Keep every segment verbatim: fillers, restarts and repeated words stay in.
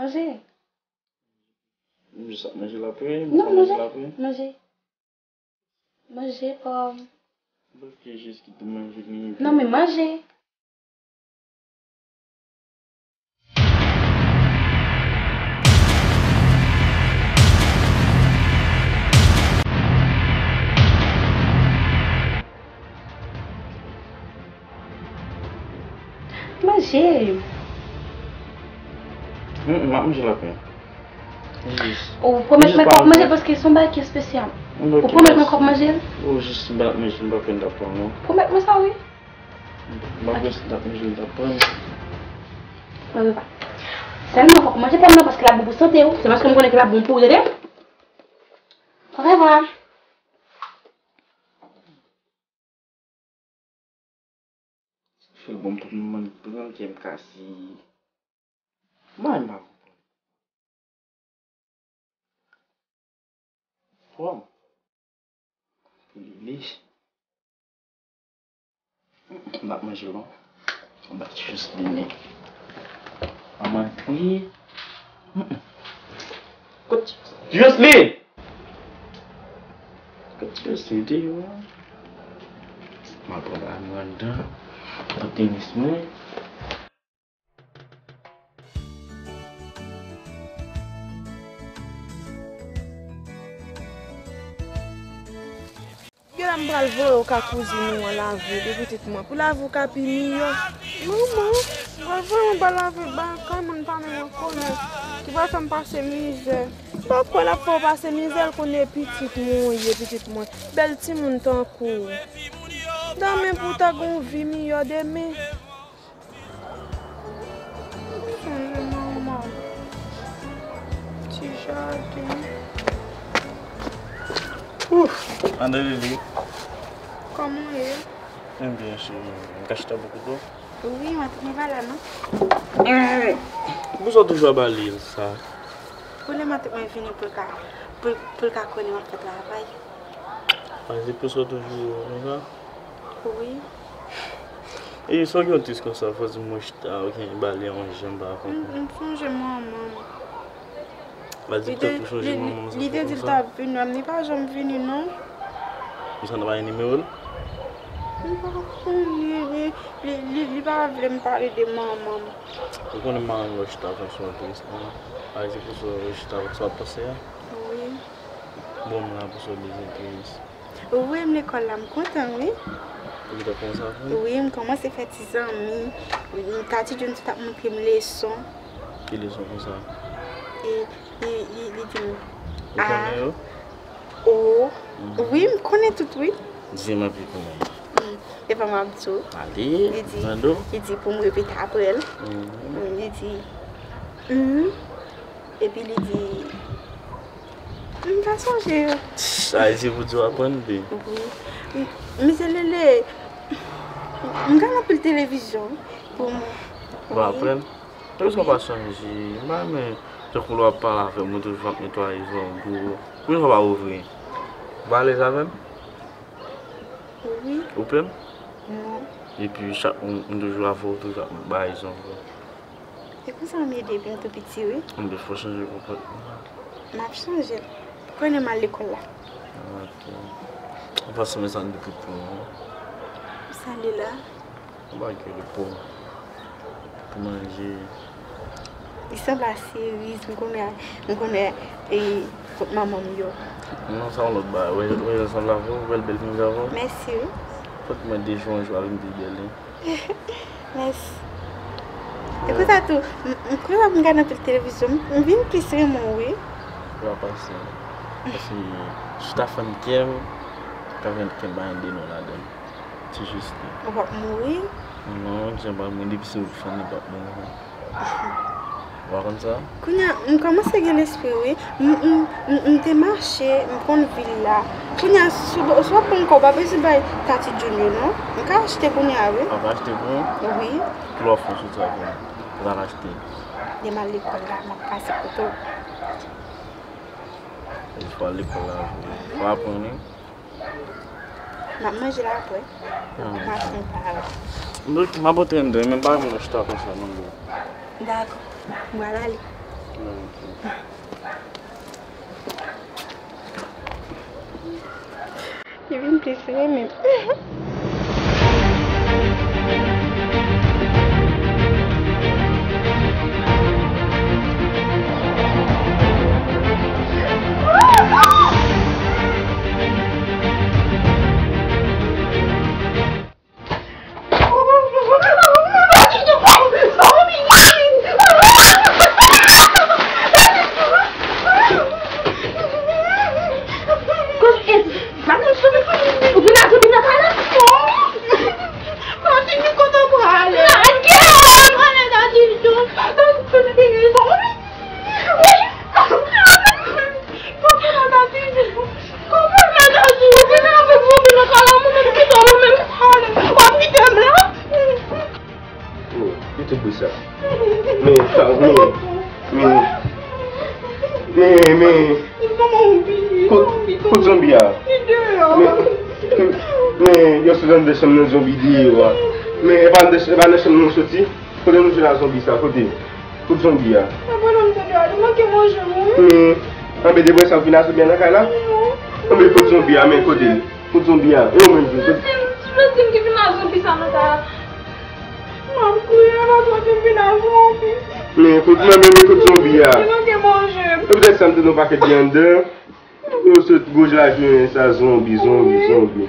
Manje. M jis ap manje l apre, m Non, pral manje manje. l apre. Manje. Manje, pòm. Bloke jis kite manje li. Non, men manje. Manje. Mm, m ap manje l apre. Jis. Ou pwomèt mwen k w ap manje l paske se yon bagay ki espesyal. Ou pwomèt mwen k w ap manje l? Ou jis m ap manje l, m pa pran dap non. Pwomèt mwen sa, wi. M ap rete, m ap manje, m ap pran. Orevwa. Sèlman fòk ou manje pòm nan paske l ap bon pou sante w. Se paske m konnen ke l ap bon pou ou, tande? Orevwa. Fè l bon pou m, m pran, ke m kase. Mwen, m pa konprann. Pòm. Pou li li. M ap manje l non. M ap jis vini. Manman kriye. Kot Josely? Kot Josely deyò a? M ap pran bal mwen anndan. Pou tenis mwen. Gen la m pral voye w ka kouzin ou an lavil wi pitit mwen. Pou lavi w ka pi miyò. Manman, m pral voye w anba lavil ba kay moun pa menm yon konnen ki pral fè m pase mizè. M pa kwè l ap fè w pase mizè, l konnen pitit mwen w ye pitit mwen. Bèl timoun tankou w. Demen pou w ta gen yon vi miyò demen. Sonje manman. Ti jaden. Ouf, André Lili. Kòman w ye? M byen, cheri. M ka chita bò kote w? Wi, matant mwen pa la, non. Poukisa w toujou ap bale l sa? Pou lè matant mwen vini pou l ka, pou, pou l ka konnen m ap fè travay. A, se pou sa w toujou konsa? Wi. E sa w gen w tris konsa, fò di m mwen chita, ou gen bale yon jan m pa konprann. M, m sonje manman m. Ba di pèp ou sonje manman w sa fè konsa. Li te di l t ap vini, men li pa janm vini non. Ou sa nan pa gen nimewo l? M pa konnen, li, li, li, li pa vle m pale de manman m. Ou konnen manman m wè chita konsa w tris, non? A, se pou sa w chita konsa w ap panse a? Wi. Bon, m la pou sa w bezwen tris. Wi, m lekòl la, m kontan, wi. Ou gentan kòmanse aprann? Wi, m kòmanse fè ti zanmi. Tati Jones t ap montre m leson. Ki leson konsa? E, li, li, li di m, ou konnen yo? O. Wi, m konnen tout, wi. Di m anpil konnen yo. Epa m ap di w. Ale, li di, li di pou m repete apre l. Li di, m. Epi li di, m pa sonje yo. Sa vle di pou di w aprann byen. Wi. M, Mizè Lele, m gade anpil televizyon pou m. Pou aprann? Epi sa w pa sonje, m pa renmen tankou lè w ap pale avè m, ou toujou ap netwaye zango. Pou yon fwa pa ouvri. Ou pa alèz avè m? Wi. Ou pè m? Non. Epi chak m, m toujou avè w, toujou ap bay zango. E konsa m ye depi m tou piti, wi. Enben, fò w chanje konpòtman an. M ap chanje l. Konnen m al lekòl la. Ok. Ou pa sanble sa n depi pou ou. Sa li la? Ou pa gen pou, pou manje. Li sanble a seriz, m konnen, m konnen, e, kot manman m yo. Non, sa yon lòt bagay. Wè, wè, l sanble avè w, wè l bèl menm jan avè w. Mèsi, wi. Fòk mwen de jou, yon jou, al vin pi bèl, wi. Mèsi. E konsa tou, m, m, konsa m gade anpil televizyon, m, m vin plis renmen w, wi. Ou pa panse. Paske si w ta fann kè m, ou ka jwenn kè m pa gen de non ladan l. Ti Josely. Ou p ap mouri? Non, jan m pa mouri, depi se ou k fann li, m p ap mouri. Ou pa konn sa? Kounye a, m kòmanse gen lespri, wi. M, m, m, m te mache, m konn vil la. Kounye a, si w, si w ap pran kòb, w pa bezwen bay Tati Junior, non. M ka achte kounye a, wi. A, w ka achte pou mwen? Wi. Ki lè w ap fè yon soti avè m? Ou pral achte? Lè m al lekòl la, m ap pase kote w. Ou pral lekòl la, wi. Ou pa aprann, wi. M ap manje la apre. Ah. M ap mache anpil. Donk, m ap antre anndan, men m pa renmen chita konsa non, bro. Dakò. M pral ale. Ki vin plis renmen. Oh, ki tout bri sa? Men, sa, men, men, men, men, kot, kot zonbi a? Men, men, yo sot anndan chanm nan, zonbi deyò a. Men, e pa anndan, e pa nan chanm nan soti? Kote nou jwenn a zonbi sa? Kote? Kot zonbi a? Papa, non, m tande a, li manke manje m, wi. Men, anben, depi sa, w vin a zonbi a nan kay la? Non. Anben, kot zonbi a? Men, kote l? Kot zonbi a? E ou menm tou, kot? Ti vle di m ki vin a zonbi sa nan kay la. M ap kriye, papa, ki vin a zonbi. Men, kot, men, men, men, kot zonbi a? Li manke manje m. E poutèt sa, m tande yon pakèt bri anndan. Yo sot gwo lajounen sa, zonbi, zonbi, zonbi.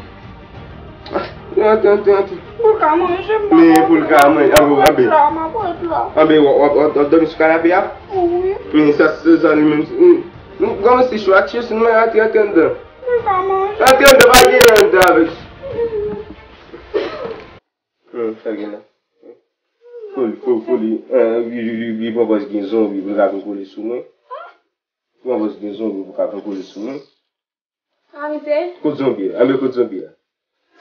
Antre, antre, antre. Pou l ka manje, m pa. Men pou l ka manje, anbe, anbe. M ap ret la, m ap ret la. Anbe, w ap, w ap, w ap dòmi sou kanape a? Wi. Men sa, se sa li menm. Nou, nou kòmanse cho a, ti yo, si nou antre, antre anndan. Pou l ka manje. Antre anndan, pa gen anndan avèk. Hmm, sa gen la. Foli, foli, foli. Eh, li, li, li, li pran pòz gen zonbi, pou l ka vin kole sou mwen. Pran pòz gen zonbi pou ka pran kole sou mwen. Anite? Kot zonbi a? Anbe kot zonbi a?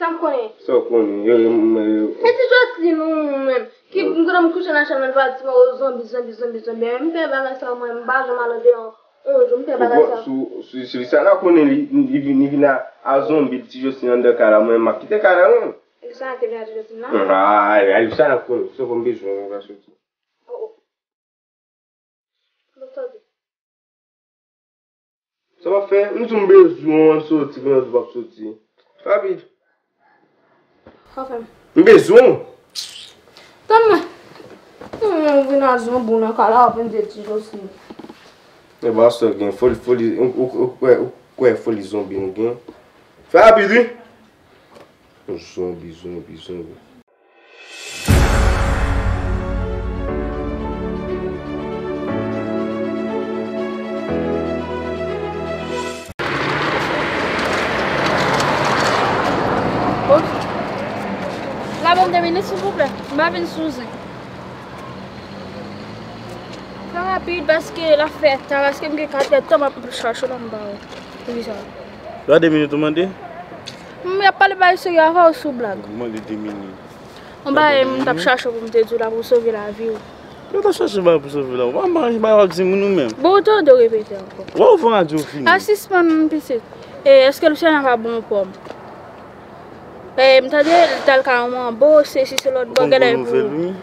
Sa m konnen. Sa w konnen? Yo, yo, m, yo. Se ti Joslin ou menm. Ki m konnen m kouche nan chanm nan, li pa di mwen, "Oh, zonbi, zonbi, zonbi, zonbi." M fè bagay sa, mwen, m pa janm al andeyò yon jou, m fè bagay sa. Sou, sou, sou, sou sa la konnen li, li vin, li vin a, a zonbi, ti Joslin anndan kay la, mwen, m ap kite kay la, mwen. Li sa te vin a ti Joslin la? Ah, a, a, sa la konnen, se pou m bezwen, mwen va soti. Oh, oh. Sa w ap fè? M di w m bezwen w, w ap soti, kounye a w di w p ap soti. Rapid. Sa w fè m? M bezwen w. Tann mwen. M vin a zonbi w nan kay la, w ap vin di ti Joslin. E ba, sa gen foli, foli, ou, ou, ou kwè, ou kwè foli zonbi nou gen? Fè rapid, wi. Zonbi, zonbi, zonbi. Bon. La, ban m de minit, silvouplè. M pa vin sou zen. Fè rapid, paske l ap fè ta, paske m gen kat èdtan m ap chache w la, m pa wè. Poukisa? Sa de minit ou mande? M ap pale bagay serye avè w sou blag. Ou mande de minit. Yon bagay m t ap chache w pou m te di w la pou sove lavi w. Yo t ap chache bagay pou sove lavi w. Pa manje bagay w ap di moun ou menm. Bon, ou tande w repete ankò. Wè ou fè radyo fini. A sispann pitit. E, èske Luciana pa bon pòm? E, m tande l t al kay yon manbo, se si se lòt bò, genlè pou.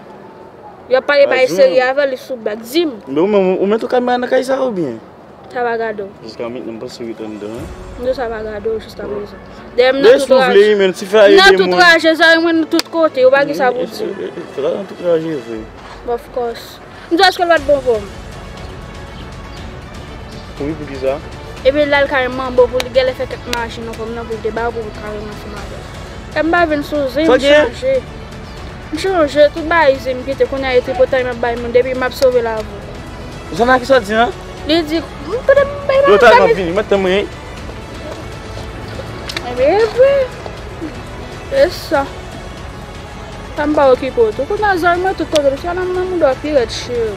Yo ap pale bagay serye avè l, li sou blag. Di m. Men ou menm, ou met yon kamera nan kay sa oubyen? Sa pa gade w. Jiska mentnan, m panse w ret anndan, wi. Non, sa pa gade w jiska prezan. Dayè, m nan tout raje. M nan tout raje, zòrèy mwen nan tout kote, ou pa gen sa pou di. Nan tout raje vre. Of course. M di w èske l pa t bon pou m? Wi, poukisa? Epi l al kay manbo pou li genlè fè kèk maji nan kò m nan pou l te ba w pou l ka rann ansanm avè w. E m pa vin sou zen, m chanje. M chanje, tout bagay zen m kite, kounye a e tripotay m ap bay moun depi m ap sove lavi w. Zana ki sòti, an? Li di, m tande m bay bagay. Yo ta nan vini, mwen tann mwen. Ebyen, e vre. E sa. Sa m pa okipe w tou. Kounye a zòrèy mwen tout kote, se nan mouda w pi rèd, cheri.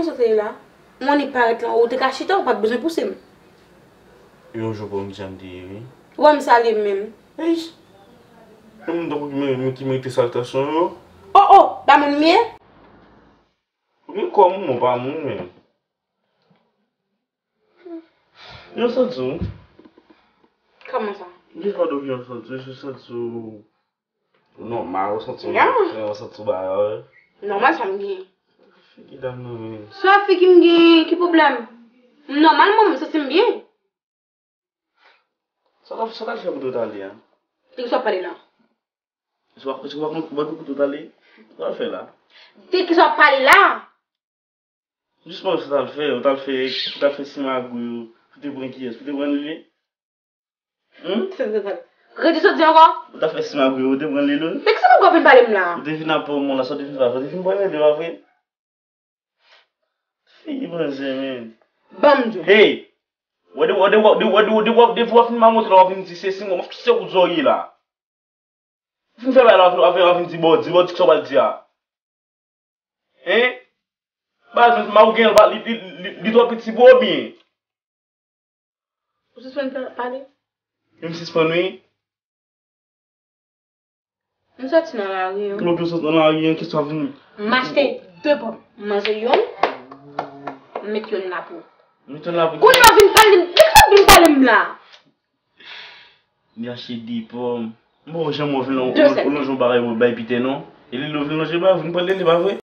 Sa w te ye la? Mwen ni parèt lan, ou te ka chita, ou pa t bezwen pouse m. Yon jou pou m di an te ye, wi. Ou wè m salye m menm. Eish! Yon moun tankou ki me- ki merite saltasyon yo. Oh, oh, pa moun m ye? Ou gen kò moun, ou pa moun menm. Yon santi w. Kòman sa? Gen fwa do ki yon santi w, se santi w nòmal, ou santi w, yeah, ou santi w bagay. Nòmal sa m gen. Figi dam nan men. Sa figi m gen, ki pwoblèm? M nòmal mwen, m santi m byen. Sa w t ap, sa w t ap fè pou tout ale a? De ki sa w ap pale la? Ou pa, ou pa konn, ou pa konn kote w t ale? Sa w ap fè la? De ki sa w ap pale la? Jisman, sa w t al fè, ou t al fè, ou t al fè simagri yo, pou te pran kiyès? Pou te pran Lili? Hmm? Redi sa w di ankò? Ou t al fè simagri yo, ou te pran Lili? De ki sa w ap fin pale m la? Ou te vin apre mwen la, sa w te vin fè, sa w te vin pran Lili, pa vre? Figi manzè, men. Ban m di w. Hey! Wè de, wè de, wè de, wè de, wè de, wè de, depi w ap fin mamonte la, w ap vin di se si mwen, se ou zòrye la. Ou fin fè bagay la, w ap vin di bò, di bò, di sa w pral di a. Hein? Bagay la, ou gen, li, li, li, li twò piti pou ou byen? Ou sispann pa-, pale? M sispann, wi. M soti nan lari an. Lòt yo sot nan lari an, kèsyon ap vini. M achte de pòm. M manje youn, m met youn la pou ou. Met youn la pou ou. Kounye a w vin pale m. Kisa w vin pale m la? Li achte de pòm. M pa janm wè w vin lan, de sèl, ou lonje yon bagay pou bay Pite non. E li lè w vin lonje bay, ou vin pale li, pa vre?